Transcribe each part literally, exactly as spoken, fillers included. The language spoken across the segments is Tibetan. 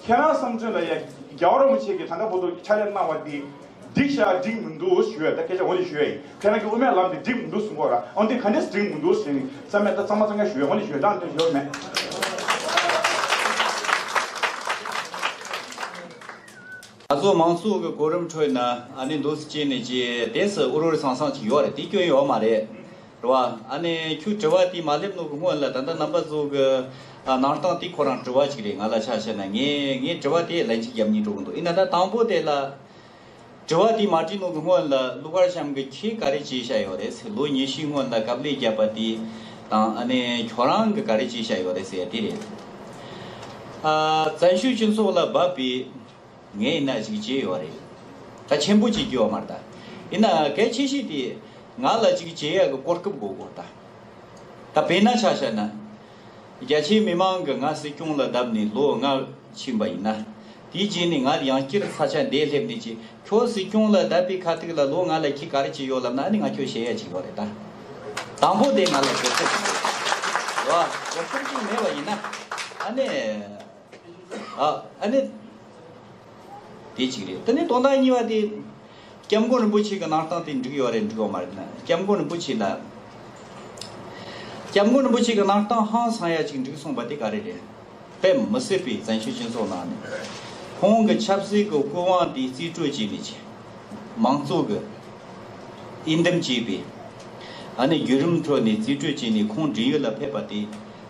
ཁྱེད་རང་བསམ་ཚུལ་ལ་ཡ་རྒྱལ་བ་རིན་པོ་ཆེ་གིས་ད་ལྟ་བར་དུ་ཕྱག་ལས་གནང་བ་འདི་འགྲིག་ཤག་འགྲིག་མི་འདུག་ཞུ་ཡ། ད་སྐད་ཆ་འོ་ནི་ཞུ་ཡ་ཡིན། ཁྱེད་རང་གིས་དབུ་མའི་ལམ་འདི་འགྲིག་མི་འདུག་གསུང་གོ་ར། འོ་འདི་ག་འདྲས་འགྲིག་མི་འདུག་ཟེར་ནས་བསམ་ཡ་ད་ཚང་མ་ཚང་མ་ཞུ་ཡ། འོ་ནི་ཞུ་ཡ། ད་འདི་ཞུ་ཡ་མེད། ང་ཚོ་མང་ཚོགས་ཀྱི་གོ་རིམ་ཁྲོད་ན་ཨ་ནི་འདུག་སེ་བྱས་ནས་ཀྱི་དེ་སུ་འུར་འུར་ཟང་ཟང་ཅིག་ཡོད་རེད། དེ་སྐྱོན་ཡོད་མ་རེད། རེད་བ། ཨ་ནི་ཁྱོད་དྲི་བ་དེ་མ་སླེབས་ནོ་གི་སྔོན་ལ་ད་ལྟ་རྣམ་པ་ཚོ་གི་ཨ་གནང་སྟངས་དེ་ཁོ་རང་དྲི་བ་ཅིག་རེད། ང་ལ་ཆ་བཞག་ན་ངས་ངས་དྲི་བ་དེ་ལན་གཅིག་རྒྱབ་སྙིང་འདོད་ཀྱི་འདུག་ཡིན་ན་ད་དང་པོ་དེ་ལ་དྲི་བ་དེ་མ་དྲིས་ནོ་གི་སྔོན་ལ་ཀླུ་མཁར་བྱམས་ཀྱིས་ཁྱེད་ག་རེ་བྱས་བཞག་ཡོད་རེད་ཟེར། ལོ་ཉི་ཤུའི་སྔོན་ལ་དཀའ་ལས་བརྒྱབ་པ་དེ་དང་། ཨ་ནི་ཁྱོད་རང་གིས་ག་རེ་བྱས་བཞག་ཡོད་རེད་ཟེར་ཡ་དེ་རེད། ཨ་བཙན་བྱོལ་སྤྱི་ཚོགས་ལ་བབས་པའི་ངས་ཡིན་ན་ཅིག་བྱས་ཡོད་རེད། ད་ཆེན་པོ་ཅིག་བརྒྱབ་པ་མ་རེད་ད། ཡིན་ན་གལ་ཆེ་ཤོས་དེ་ང་ལ་ཅིག་བྱེད་ཡག་གི་གོ་སྐབས་དགོས་གོ་ད། ད་དཔེར་ན་ཆ་བཞག་ན། རྒྱ་ཆེའི་མི་མང་གིས་ང་སྲིད་སྐྱོང་ལ་བདམས་ནས་ལོ་ལྔ་ཕྱིན་པ་ཡིན་ན། དེའི་རྗེས་ནས་ང་ཡང་བསྐྱར་ས་ཆ་འདིར་སླེབས་ནས་ཅིག་ཁྱོད་སྲིད་སྐྱོང་ལ་བདམས་པའི་ཁ་ཐུག་ལ་ལོ་ལྔ་ལ་ཁྱེད་ག་རེ་བྱས་ཡོད་ལབ་ན། ཨ་ནི་ང་ཁྱོད་བཤད་ཡ་ཅིག་ཡོད་རེད་ད། དང་པོ་དེ་ང་ལ་གོ་སྐབས་ཅིག་ཡོད་རེད་བ། གོ་སྐབས་ཅིག་མེད་པ་ཡིན་ན། ཨ་ནི། ཨ་ཨ་ནི། དེ་གཅིག་རེད། དེ་ནས་དོན་དག་གཉིས་པ་དེ། སྐྱབས་མགོན་རིན་པོ་ཆེ་གི་གནང་སྟངས་དེ་འགྲིག་ཡོད་རེད་འགྲིག་ཡོད་མ་རེད་ན། སྐྱབས་མགོན་རིན་པོ་ཆེ་ལ། སྐྱབས་མགོན་རིན་པོ་ཆེ་གི་གནང་སྟངས་ཧང་སང་ཡ་ཅིག་འགྲིག་སོང་བ་དེ་ག་རེ་རེད། དཔེ་མི་སྲིད་པའི་བཙན་བྱོལ་སྤྱི་ཚོགས་ནང་ནས་ཁོང་གི་ཆབ་སྲིད་ཀྱི་སྐུ་དབང་དེ་རྩིས་སྤྲོད་བྱས་ནས་ཆེ། མང་གཙོ་གི་འོས་འདེམས་བྱས་པའི་ཨ་ནི་བརྒྱུད་རིམ་ཁྲོད་ནས་རྩིས་སྤྲོད་བྱས་ནས་ཁོང་བགྲེས་ཡོལ་ལ་ཕེབས་པ་དེ།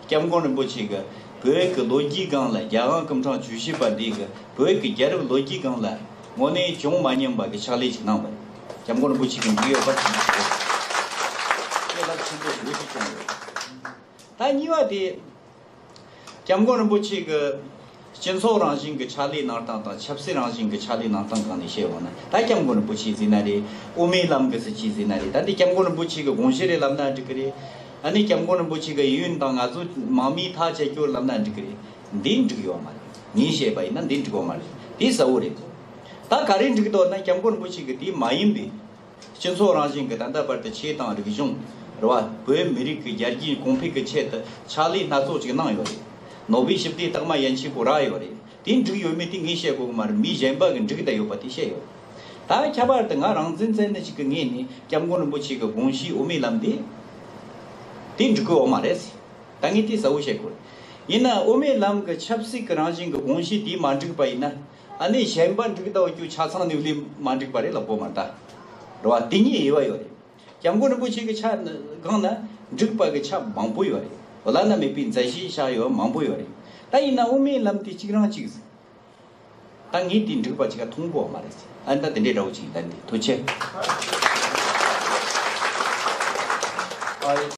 སྐྱབས་མགོན་རིན་པོ་ཆེ་གིས་བོད་ཀྱི་ལོ་རྒྱུས་སྒང་ལ། རྒྱལ་དབང་སྐུ་ཕྲེང་བཅུ་བཞི་པ་འདི་གིས་བོད་ཀྱི་རྒྱལ་རབས་ལོ་རྒྱུས་སྒང་ལ་དངོས་གནས་བྱུང་མ་མྱོང་པ་གི་ཕྱག་ལས་ཅིག་གནང་བ་རེད། སྐྱབས་མགོན་རིན་པོ་ཆེ་གི་འབྲེལ་ཡོད་པ་ཞིག་རེད། དེ་རླབས་ཆེན་པོ་ཞེ་པོ་ཅིག་བྱུང་ཡོད། ད་གཉིས་པ་དེ། སྐྱབས་མགོན་རིན་པོ་ཆེ་གིས་སྤྱི་ཚོགས་རང་བཞིན་གྱི་ཕྱག་ལས་གནང་སྟངས་དང་ཆབ་སྲིད་རང་བཞིན་གྱི་ཕྱག་ལས་གནང་སྟངས་སྒང་ནས་བཤད་ཡོང་ན། ད་སྐྱབས་མགོན་རིན་པོ་ཆེ་ཟེར་ན་རེད། དབུ་མའི་ལམ་གྱི་སྲིད་བྱུས་ཟེར་ན་རེད། ད་འདི་སྐྱབས་མགོན་རིན་པོ་ཆེ་གི་དགོངས་གཞི་རེད་ལབ་ན་འགྲིག་གི་རེད། ཨ་ནི་སྐྱབས་མགོན་རིན་པོ་ཆེ་གི་ཡོན་ཏན་ང་ཚོ་མང་མོས་ཐག་བཅད་རྒྱུ་ལབ་ན་འགྲིག་གི་རེད། འདི་འགྲིག་ཡོད་མ་རེད། ངས་བཤད་པ་ཡིན་ན་འདི་འགྲིག་ཡོད་མ་རེད། དེ་གསལ་བོ་རེད། ད་ག་རེ་འགྲིག་འདུག་ན། སྐྱབས་མགོན་རིན་པོ་ཆེ་གི་དེ་མ་ཡིན་པའི་སྤྱི་ཚོགས་རང་བཞིན་གྱི་ད་ལྟ་བར་དུ་ཆོས་དང་རིག་གཞུང་རེད་བ། བོད་མི་རིགས་ཀྱི་རྒྱལ་རྒྱུད་གོང་འཕེལ་གྱི་ཆེད་དུ་ཕྱག་ལས་སྣ་ཚོགས་ཅིག་གནང་ཡོད་རེད། ནོ་བེལ་ཞི་བདེའི་རྟགས་མ་ཡན་ཆད་པོ་རག་ཡོད་རེད། དེ་འགྲིག་ཡོད་མེད་དེ་ངས་བཤད་དགོས་ཀྱི་མ་རེད། མི་གཞན་པ་གིས་འགྲིག་བསྡད་ཡོད་པ་དེ་བཤད་ཡོད། ད་ཁྱད་པར་དུ་ང་རང་འཛིན་ཚན་ནི་ཞིག་གི་ངོས་ནས་སྐྱབས་མགོན་རིན་པོ་ཆེ་གི་དགོངས་གཞིའི་དབུ་མའི་ལམ་དེ་དེ་འགྲིག་གི་ཡོད་མ་རེད། ད་ངས་དེ་གསལ་བོ་བཤད་དགོས། ཡིན་ན་དབུ་མའི་ལམ་གྱི་ཆབ་སྲིད་ཀྱི་རང་བཞིན་གྱི་དགོངས་གཞི་དེ་མ་འགྲིག་པ་ཡིན་ན། ཨ་ནི་གཞན་པ་འགྲིག་ད་བ་རྒྱུ་ཆ་ཚང་ནས་ལས་མ་འགྲིག་པ་རེད་ལབ་དགོས་མ་རེད་ད། རེད་བ། དེ་གཉིས་དབྱེ་བ་ཡོད་རེད། སྐྱབས་མགོན་རིན་པོ་ཆེ་གི་ཆ་སྒང་ན་འགྲིག་པ་གི་ཆ་མང་པོ་ཡོད་རེད། བླ་ན་མེད་པའི་མཛད་གཞི་བཞག་ཡོད་མང་པོ་ཡོད་རེད། ད་ཡིན་ན་དབུ་མའི་ལམ་དེ་གཅིག་རང་གཅིག་ཟིན། ད་ངས་དེ་འགྲིག་པ་གཅིག་ག་མཐོང་གོ་མ་རེད་ཟིན། ཨ་ནི་ད་དེ་འདྲའི་འདྲ་བོ་གཅིག་ཡིན། ད་འདི་ཐུགས་རྗེ་ཆེ། ཨ་ཡེ་